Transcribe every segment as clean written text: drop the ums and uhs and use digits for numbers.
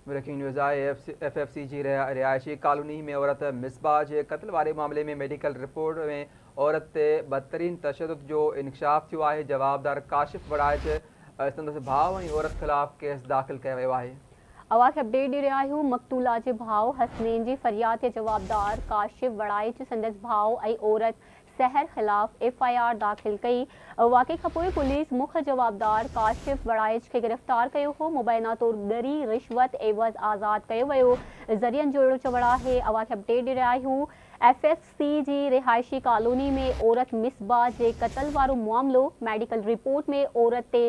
Breaking news آهي F F C جي رهائشي ڪالوني ۾ عورت مصباح جي قتل واري معاملي ۾ ميڊيڪل رپورٽ ۾ عورت تي بدترين تشدد جو انڪشاف ٿيو آهي جوابدار ڪاشف وڙائچ سندس ڀاء ۽ عورت خلاف ڪيس داخل ڪيو ويو آهي. اوهان کي اپڊيٽ ڏئي رهيا آهيون مقتولا جي ڀاء حسنين جي فرياد تي جوابدار ڪاشف وڙائچ سندس ڀاء ۽ عورت سحر خلاف ايف I R داخل ڪئي. واقعي کانپوء پوليس مک جوابدار ڪاشف وڙائچ کي گرفتار ڪيو هو، مبينا طور ڳري رشوت عيوض آزاد ڪيو ويو. ذريعن جو اهڙو چوڻ آهي. اوهان کي اپڊيٽ ڏئي رهيا آهيون ايف ايف سي جي رهائشي ڪالوني ۾ عورت مصباح جي قتل وارو معاملو، ميڊيڪل رپورٽ ۾ عورت تي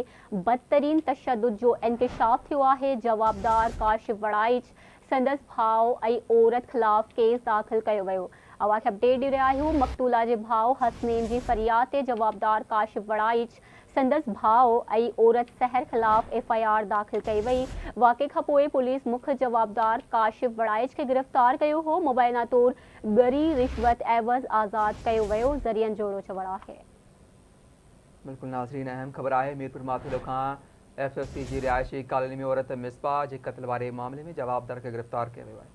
بدترين تشدد جو انڪشاف ٿيو آهي، جوابدار ڪاشف وڙائچ سندس ڀاء ۽ عورت خلاف ڪيس داخل ڪيو ويو. اوهان کي اپڊيٽ ڏئي رهيا آهيون مقتولا جي ڀاء حسنين جي فرياد تي جوابدار ڪاشف وڙائچ، سندس ڀاء ۽ عورت سحر خلاف ايف I R داخل ڪئي وئي. واقعي کانپوء پوليس مک جوابدار ڪاشف وڙائچ کي گرفتار ڪيو هو، مبينا طور ڳري رشوت عيوض آزاد ڪيو ويو، ذريعن جو اهڙو چوڻ آهي. بلڪل ناظرين اهم خبر آهي ميرپور ماٿيلو کان ايف ايف سي جي رهائشي ڪالوني ۾ عورت مصباح جي قتل واري معاملي ۾ جوابدار کي گرفتار ڪيو ويو آهي.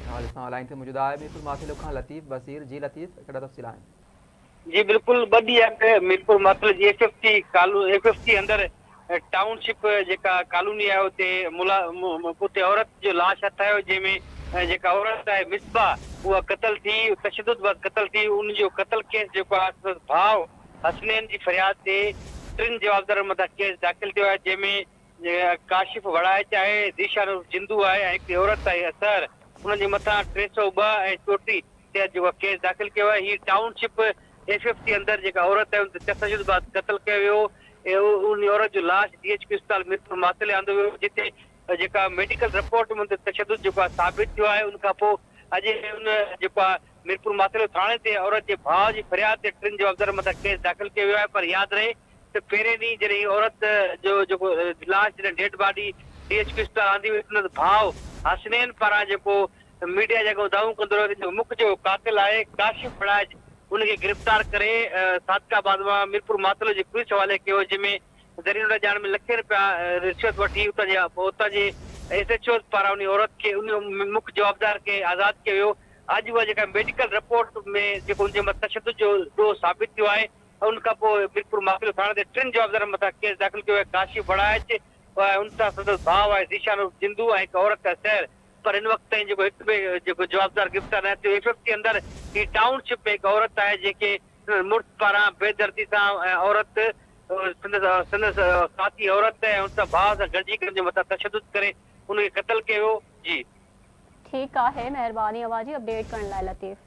فلحال اسان لائين تي موجود آهي ميرپور ماٿيلو کان لطيف بصير جي لطيف ڪهڙا تفصيل آهن. جي بلڪل ٻه ڏينهن اڳ ميرپور ماٿيلو جي F F C Kalu F F C اندر ٽائون شپ جيڪا ڪالوني آهي اتي ملا اتي عورت جو لاش هٿ آيو جنهن ۾ جيڪا عورت آهي مصباح اها قتل ٿي تشدد بعد قتل ٿي ان جو قتل ڪيس جيڪو آهي سندس ڀاء حسنين جي فرياد تي ٽن جوابدارن مٿان ڪيس داخل ٿيو آهي جنهن ۾ ڪاشف وڙائچ آهي، ذيشان عرف جندو آهي ۽ هڪڙي عورت آهي اصهر انهن جي مٿان 302 ۽ 34 تحت جيڪو آهي ڪيس داخل ڪيو آهي. هي town ship F F C اندر جيڪا عورت آهي ان تي تشدد بعد قتل ڪيو ويو ۽ ان عورت جو لاش ڊي ايڇ ڪيو اسپتال ميرپور ماٿيلي آندو ويو جتي جيڪا ميڊيڪل رپورٽ ۾ ان تي تشدد جيڪو آهي ثابت ٿيو آهي ان کان پوء اڄ ان جيڪو آهي ميرپور ماٿيلو ٿاڻي تي عورت جي ڀاء جي فرياد تي ٽن جوابدارن مٿان ڪيس داخل ڪيو ويو آهي پر ياد رهي ته پهرين ڏينهن جڏهن هي عورت جو جيڪو لاش جڏهن dead body D H Q اسپتال آندي وئي سندس ڀاء حسنين پاران جيڪو ميڊيا جي اڳيان دانهون ڪندو رهيو ته جيڪو مک جو قاتل آهي ڪاشف بڙائچ ان کي گرفتار ڪري صادق آباد مان ميرپور ماٿيلو جي پوليس حوالي ڪيو جنهن ۾ ذريعن وٽان ڄاڻ ۾ لکين رپيا رشوت وٺي اتان جي اتان جي ايس ايڇ اوز پاران انهي عورت کي انهي مک جوابدار کي آزاد ڪيو ويو. اڄ اها جيڪا ميڊيڪل رپورٽ ۾ جيڪو ان جي مٿان تشدد جو ڏوهه ثابت ٿيو آهي ان کان پوء ميرپور ماٿيلو ٿاڻي تي ٽن جوابدارن مٿان ڪيس داخل ڪيو ويو آهي ڪاشف وڙائچ ۽ ان سان سندس ڀاء آهي ذيشان عرف جندو ۽ هڪ عورت آهي سحر پر هن وقت تائين جيڪو هڪ به جيڪو جوابدار گرفتار ناهي ٿيو ايف ايف سي اندر هي ٽائون شپ ۾ هڪ عورت آهي جنهن کي سندس مڙس پاران بيدردي سان عورت سندس سندس ساٿي عورت ۽ ان سان ڀاء سان گڏجي ڪري ان جي مٿان تشدد ڪري ان کي قتل ڪيو ويو جي. ٺيڪ آهي مهرباني اوهان جي اپڊيٽ ڪرڻ لاء لطيف.